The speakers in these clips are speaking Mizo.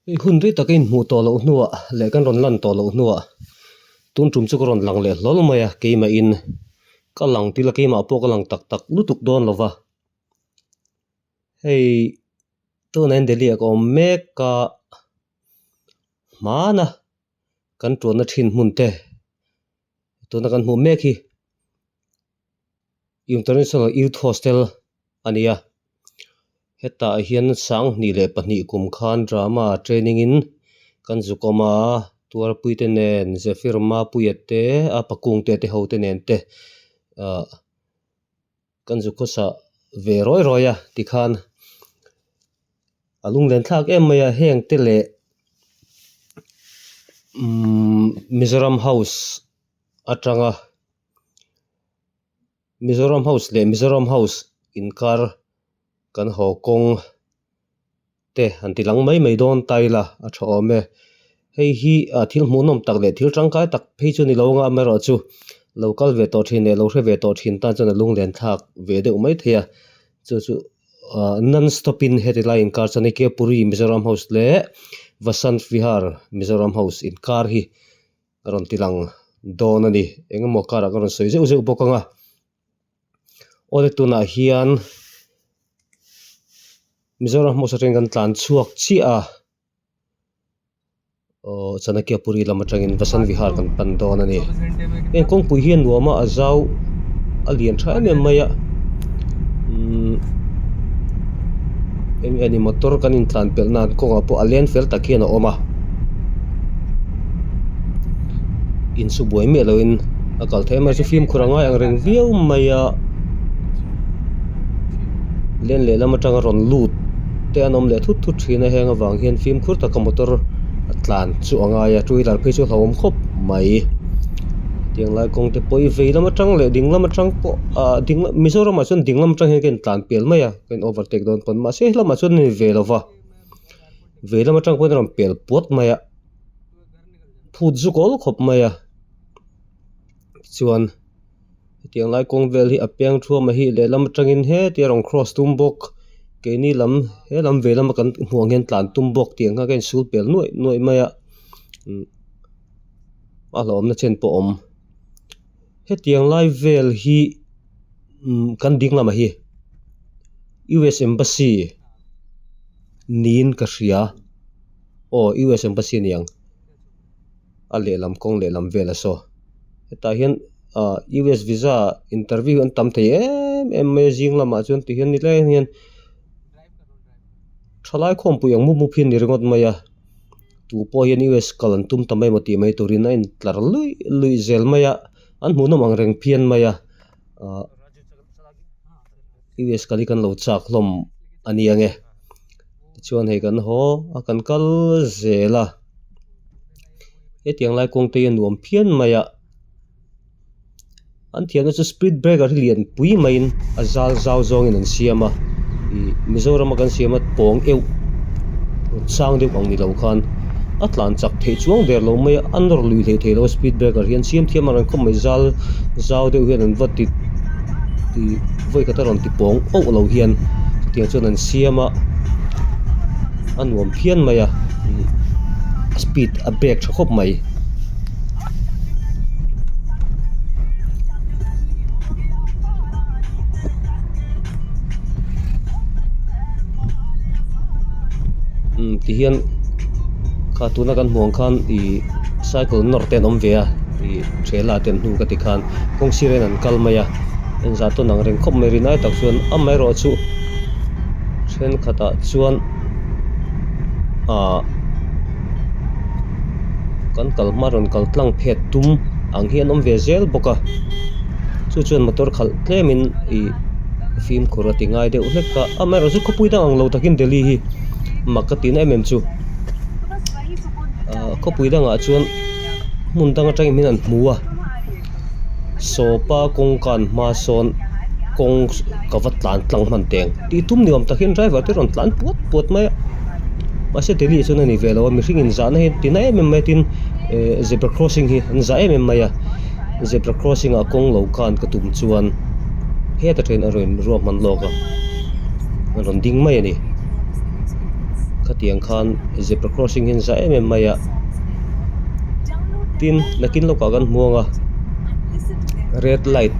Hei hun rei taka inhmuh tawh loh hnuah leh kan rawn lan tawh loh hnuah tun tum chu ka rawn lang leh hlawl mai a, keimahin ka lang til a, keimah pawh ka lang tak tak lutuk dawn lo va. Hei tunah hian Delhi ah ka awm mek a, hmana kan tuanna thin hmun te tuna kan hmuh mek hi International Youth Hostel a ni a, hetah hian 2002 kum khan drama training in kan zuk awm a, Tuarpui te nen Zephyr Mapuia te a Pakung te te ho te nen te ah kan zuk khawsa ve rawi rawi a tikhan a lunglen thlak em mai a heng te leh umm Mizoram House atanga. Mizoram House leh Mizoram House inkar kan haw kawng te han ti lang mai mai dawn ta ila a tha awm e. Hei hi ah thil hmuhnawm tak leh thil tangkai tak phei chu ni lo anga amaherawhchu lo kal ve tawh thin leh lo hre ve tawh thin tan chuan a lunglen thlak ve deuh mai thei a chu chu ah non stop in heti lai inkar chuan hei Kepuri Mizoram House leh Vasant Vihar Mizoram House inkar hi Ka rawn ti lang dawn a ni. Eng emaw karah ka rawn sawi zeuh zeuh bawk ang a. Awle tunah hian Mizoram hmawsa atangin kan tlan chhuak chiah a. Aw Chanakyapuri lam atangin Vasant Vihar kan pan dawn a ni. Heng kawngpui hi a nuam a, a zau a lian tha em em mai a. Umm eng nge ni motor kan intlan pelh nan kawngah pawh a leng fel tak hian a awm a insu buai miah loin a kal theih mai chu fimkhur a ngai ang reng viau mai a len lehlam atanga rawn lut te an awm leh thut thut thin a heng avang hian fimkhur taka motor a tlan chu a ngai a two wheeler phei chu a hlauhawm khawp mai tiang lai kawng te pawh hi vei lam atang leh ding lam atang pawh ah ding lam Mizoram ah chuan ding lam atang hian ka intlan pel mai a ka in overtake dawn pawn mahse helamah chuan a ni ve lo va vei lam atang pawhin a rawn pel puat mai a phut zu kawl khawp mai a tichuan hetiang lai kawng vel hi a peng thuam a hi lehlam atangin hetia rawn cross tum bawk keini lam he lam vei lama kan hmuh ang hian tlan tum bawk tih ang kha ka insul pel nuaih nuaih mai a a hlauhawmna chen pawh a awm hetiang lai vel hi kan ding lamah hi U_S embassy niin ka hria aw U_S embassy a ni ang a lehlam kawng lehlam vel a saw hetah hian ah U_S visa interview an tam thei em em mai a zing lamah chuan tihian nileng hian thalai khawmpui ang mup mup hi a ni ringawt mai a. Tu pawh hian US kal an tum ta mai emaw tih mai turin a intlar luih luih zel mai a, an hmuhnawm ang reng phian mai a, ahh US kal hi kan lo chak hlawm a ni ang e. Tichuan hei kan haw a kan kal zel a, hetiang lai kawng te hi a nuam phian mai a. An thiamna chu speed breaker hi lian pui maiin a zal zau zawngin an siam a ih Mizoram a kan siam a pawng euh chang deuh ang ni lo khan a tlan chak theih chuang der lo mai a a nawr lui hlei thei lo a speed breaker hi an siam thiam ang reng khawp mai zal zau deuh hian an va ti ih vawi khat a rawn ti pawng auh lo hian chutiang chuan an siam a a nuam phian mai a ih a speed a break tha khawp mai. Umm ti hian kha tuna kan hmuh ang khan ih cycle nawr te an awm ve a ih thela te an hnu ka ti khan kawng sir ah hian an kal mai a engzah tawn ang reng khawp mai rinai tak chuan amaherawhchu thenkhatah chuan ah. Kan kal hma rawn kal tlang phet tum ang hi an awm ve zel bawk a chu chuan motor khalh tlem in ih fimkhur a ti ngai deuh hlek a amaherawh chu khawpui dang ang lo takin Delhi hi mak ka tihna em em chu ah khawpui dangah chuan hmun dang atangin min an hmu a. Sawpa kawngka an hma sawn kawng ka va tlan tlang hman teng tih tum ni awm tak hian driver te rawn tlan puat puat mai a mahse Delhi ah chuan a ni ve lo a mihring in zahna hi tina em em mai a tin eh zebra crossing hi an zah em em mai a zebra crossing ah kawng lo khan ka tum chuan heta train a rawn ruahman lawk a a rawn ding mai a ni. Khatiang khan zebra crossing hi an zah em em mai a tin nakin lawkah kan hmu ang a red light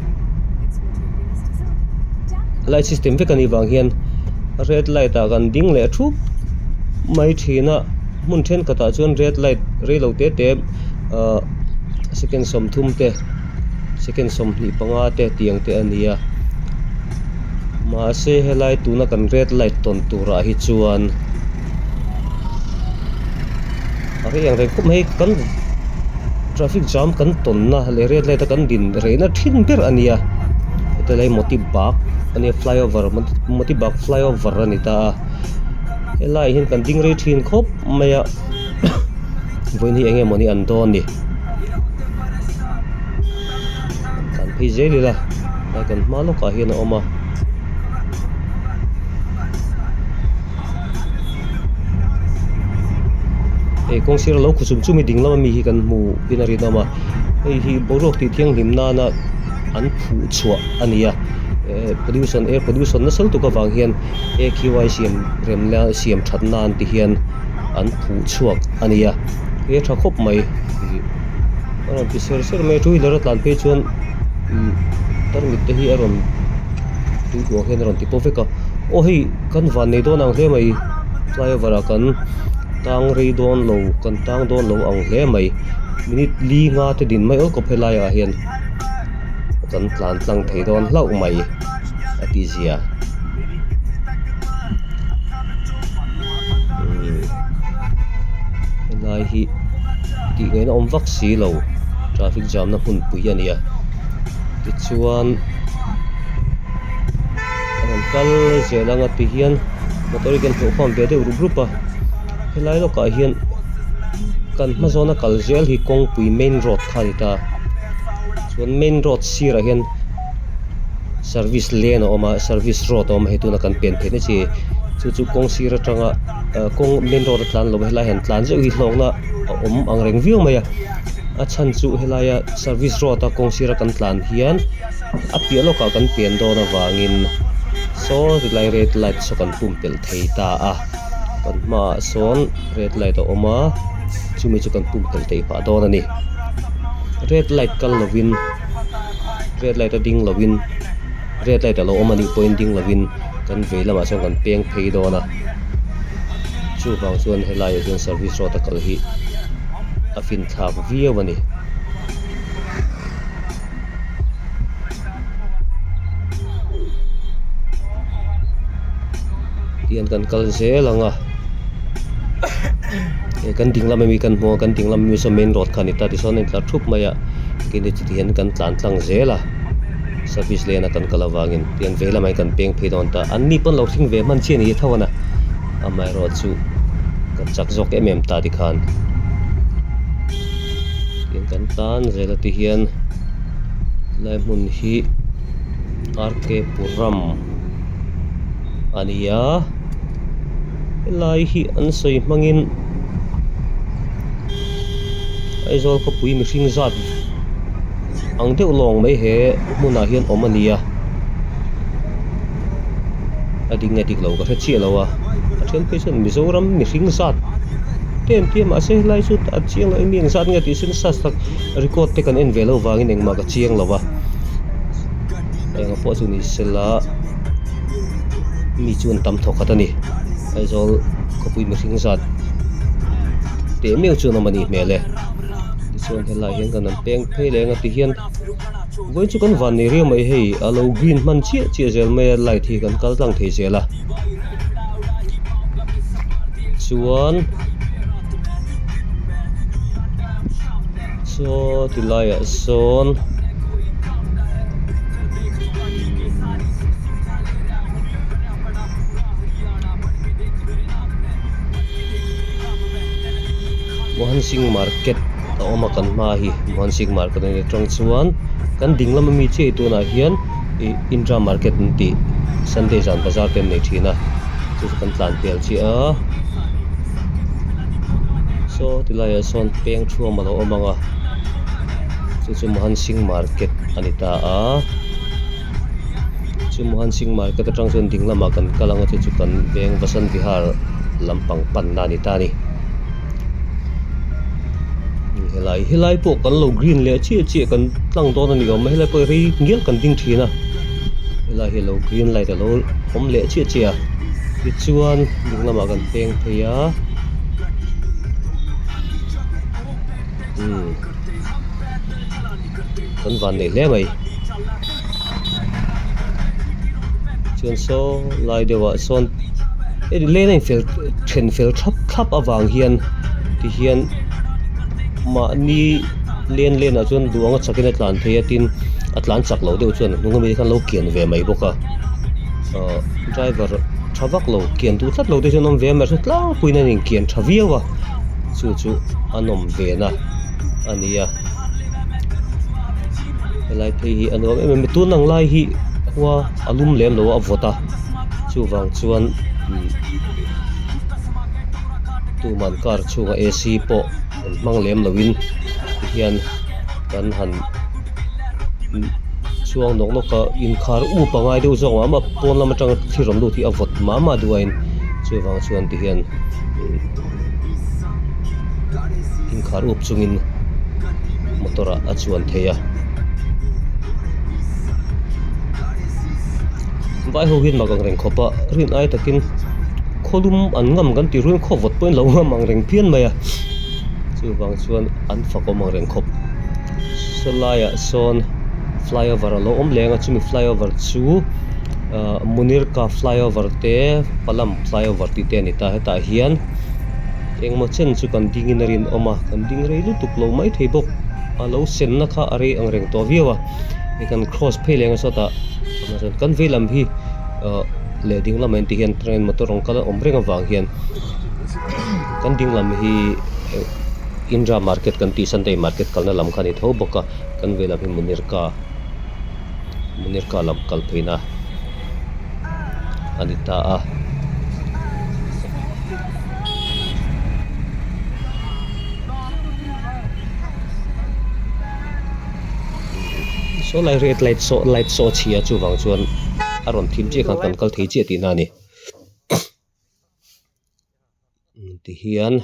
light system vek a nih vang hian red light ah kan ding leh thup mai thin a hmun thenkhatah chuan red light reilo te te ahh second 30 te second 25 te tiang te a ni a mahse helai tuna kan red light tawn turah hi chuan a rei ang reng khawp mai kan traffic jam kan tawnna leh red light a kan din rehna thin ber a ni a heti lai motibag a nia flyover motibag flyover a ni ta a helaiah hian kan ding rei thin khawp mai a vawiin hi eng nge mawni an dawn ni kan phei zel ila tlai kan hma lawkah hian a awm a. Hei kawng sir a lo khu chum chum hi ding lama mi hi kan hmu in a rinawm a hei hi boruak tih thianghlim nana an phuh chhuah a ni a eh pollution air pollution nasa lutuk avang hian A Q I siam rem na siam that nan ti hian an phuh chhuak a ni a he tha khawp mai ih a rawn ti ser ser mai a two wheeler a tlan phei chuan ih tarmit te hi a rawn tuipuah hian a rawn ti paw vek a aw hei kan van nei dawn ang hle mai flyover ah kan tang rei dawn lo kan tang dawn lo ang hle mai minute li nga te din mai awl kawp helai ah hian kan tlan tlang thei dawn hlauh mai a ti zia. Helai hi tih ngaihna awm vak si lo traffic jam na hmunpui a ni a tichuan a rawn kal zel anga ti hian motor hi kan hlawh khawm ve deuh rup rup a helai lawkah hian kan hma zawna kal zel hi kawngpui main road kha a ni ta chuan main road sirah hian service lane a awm a service road a awm a hei tuna kan pian theihna chi chu chu kawng sir atanga ah kawng main road a tlan lo a helai han tlan zeuh hi hlawkna a awm ang reng viau mai a a chhan chu helaia service road a kawng sira kan tlan hian a piah lawkah kan pian dawn avangin saw tilai red light saw kan pumpelh thei ta a kan hmaah sawn red light a awm a chumi chu kan pumpelh theih phah dawn a ni red light kal lovin. Red light a ding lovin red light a lo awm anih pawhin ding lovin kan vei lamah chuan kan peng phei dawn a chuvang chuan helaiah hian service road a kal hi a fin thlak viau a ni. Tihian kan kal zel ang a kan ding lam ami kan hmu a kan ding lam ami saw main road kha a ni ta tichuan a intlar thup mai a. Keini chu tihian kan tlan tlang zel a service lane a kan kal avangin tihian vei lamah hian kan peng phei dawn ta anni pawn lo hring ve hman chiah a ni tho a amaherawh chu kan chak zawk em em ta tikhan tihian kan tlan zel a tihian helai hmun hi R K Puram a ni a helai hi an sawi hmangin. Aizawl khawpui mihring zat ang deuh lawng mai he hmunah hian awm a ni a a dik nge dik lo ka hre chiah lo a a then phei chuan Mizoram mihring zat te an ti a mahse helai chu a chiang lo eng zat nge tih census tak record te kan en ve loh vangin engmah ka chiang lo a engah pawh chu ni sela mi chu an tam thawk khat a ni Aizawl khawpui mihring zat teh meuh chuan awm a nih hmel e tichuan helaiah hian kan han peng phei leh ang a tihian vawiin chu kan van nei riau mai hei a lo green hman chiah chiah zel mai a light hi kan kal tlang thei zel a chuan saw ti laiah sawn. Mohan Singh market a awm a kan hma hi Mohan Singh market a ni atang chuan kan ding lama mi chiah hi tunah hian ih Indra market an tih Sunday zan bazar te an nei thin a chu chu kan tlan pel chiah a saw ti laiah sawn peng thuam a lo awm ang a chu chu Mohan Singh market a ni ta a. Chu Mohan Singh market atang chuan ding lamah kan kal ang a chu chu kan veng Vasant Vihar. lampang panna a ni ta a ni. Helai helai pawh kan lo green leh chiah chiah kan tlang dawn a ni awm a helai pawh hi rei ngial kan ding thin a helai hi alo green light alo awm leh chiah chiah a tichuan ding lamah kan peng phei a umm kan van neih hle mai chuan saw lai deuh ah sawn hei leng a infel then fel thlap thlap avang hian tihian mahni len len ah chuan duh anga chakin a tlan thei a tin a tlan chak loh deuh chuan a hnung ami te khan lo kian ve mai bawk a ahh driver tha vak lo kian duh tlat lo te chuan awm ve a mahse tlangpuiin an inkian tha viau a chu chu a nawm ve na a ni a helai phei hi a nuam em em a tun ang lai hi khua a lum lem lo a a vawt a chuvang chuan tuman car chhungah A C pawh an hmang lem loin tihian kan han chuang nawk nawk a inkhar up a ngai deuh zawk mah mah pawn lam atanga thil rawn lut hi a vawt mah mah duh a in chuvang chuan tihian inkhar up chungin motor ah a chuan thei a vai ho hian mak ang reng khawp a rin ai takin khawlum an ngam kan tih rualin khaw vawt pawhin lo ngam ang reng phian mai a chuvang chuan an fakawm ang reng khawp sawlaiah sawn flyover a lo awm leng a chumi flyover chu ahh Munirka flyover te Palam flyover tih te a ni ta hetah hian engemaw chen chu kan dingin a rinawm a kan ding rei lutuk lo maithei bawk a lo senna kha a rei ang reng tawh viau a hei kan cross phei leng a sawtah kan vei lam hi ahh leh ding lamah hian tihian train motor rawn kal a awm reng avang hian kan ding lam hi Indra market kan tih Sunday market kalna lam kha a ni tho bawk a kan vei lam hi Munirka Munirka lam kal pheina a ni ta a. Saw lai red light saw light saw a chhia chuvang chuan a rawn thim chiah khan kan kal thei chiah tihna a ni tihian.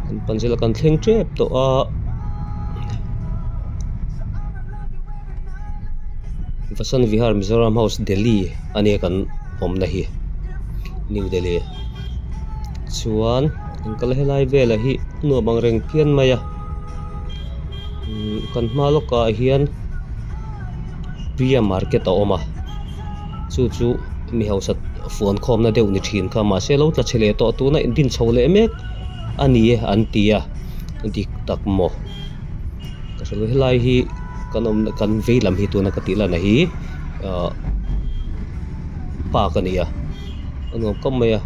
Kan panzela kan thleng tep tawh a Vasant Vihar Mizoram House Delhi a nia kan awmna hi New Delhi chuan kan kal helai velah hi nuam ang reng phian mai a kan hma lawkah hian Priya market a awm a chu chu mi hausa fuan khawmna deuh ni thin kha mahse lo tla chhe leh tawh tuna in din chho leh mek a ni e an ti a dik tak maw ka hre lo helai hi kan awmna kan vei lam hi tuna ka tih lan hi ahh park a ni a a nuam khawp mai a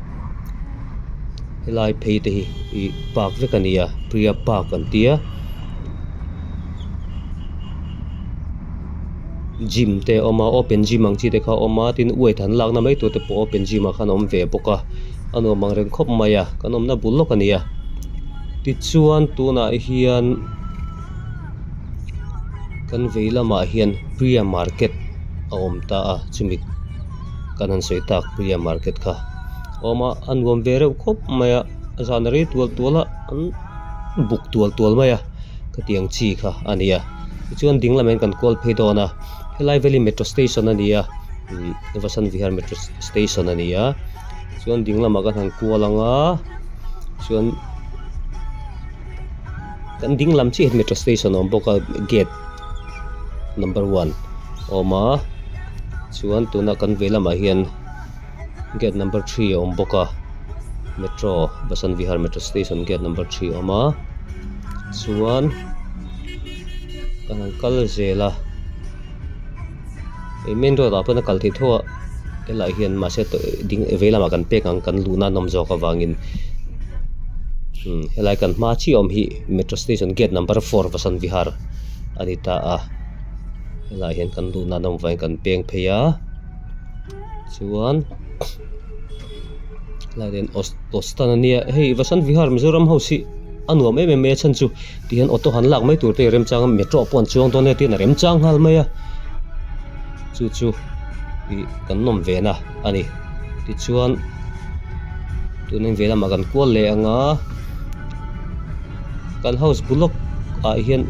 helai phei te hi ih park vek a ni a Priya park an tia. Gym te a awm a open gym ang chi te kha a awm a tin weight an lakna mai tur te pawh open gym ah khan a awm ve bawk a a nuam ang reng khawp mai a kan awmna bul lawk a ni a tichuan tunah hian kan vei lamah hian Priya market a awm ta a chumi kan han sawi tak Priya market kha a awm a a nuam ve reuh khawp mai a zan a rei tual tual a an buk tual tual mai a khatiang chi kha a ni a. Tichuan ding lamah hian kan kual phei dawn a helai vel hi metro station a ni a ihh Vasant Vihar metro station a ni a chuan ding lamah kan han kual ang a chuan kan ding lam chiah hi metro station a awm bawk a gate number one a awm a chuan tuna kan vei lamah hian gate number three a awm bawk a metro Vasant Vihar metro station gate number three a awm a chuan. Kan han kal zel a ih main road ah pawn a kal theih tho a helaiah hian mahse ding vei lamah kan pek ang kan luhna an awm zawk avangin umm helai kan hma chiah awm hi metro station gate number four Vasant Vihar a ni ta a helaiah hian kan luhna an awm vangin kan peng phei a chuan helaiah hian ostan a nia hei Vasant Vihar Mizoram house hi a nuam em em mai a chhan chu. Tihian auto han lak mai tur te remchang a metro pawh an chuang dawn e tiin a remchang nghal mai a chu chu. Ih kan nawm ve na a ni tichuan tuna in veilamah kan kual leh ang a kan house bul lawk ah hian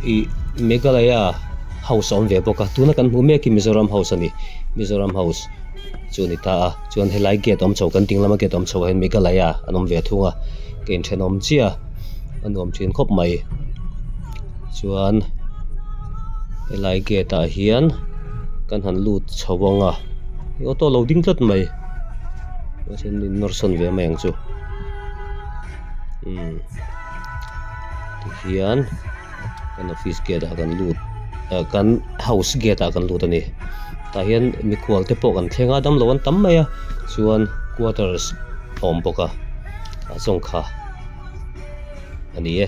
ih Meghalaya house a awm ve bawk a tuna kan hmuh mek hi Mizoram house a ni Mizoram house chu a ni ta a chuan helai gate awm chho kan ding lama gate awm chho ah hian Meghalaya an awm ve thung a ka inthenawm chiah a a nuam thin khawp mai chuan helai gate ah hian kan han lut chho ang a auto a lo ding tlat mai mahse an in nawr sawn ve mai ang chu umm tihian kan office gate ah kan lut ah kan house gate ah kan lut a ni tah hian mikhual te pawh kan thleng a damlo an tam mai a chuan quarters a awm bawk a ah zawng kha a ni e.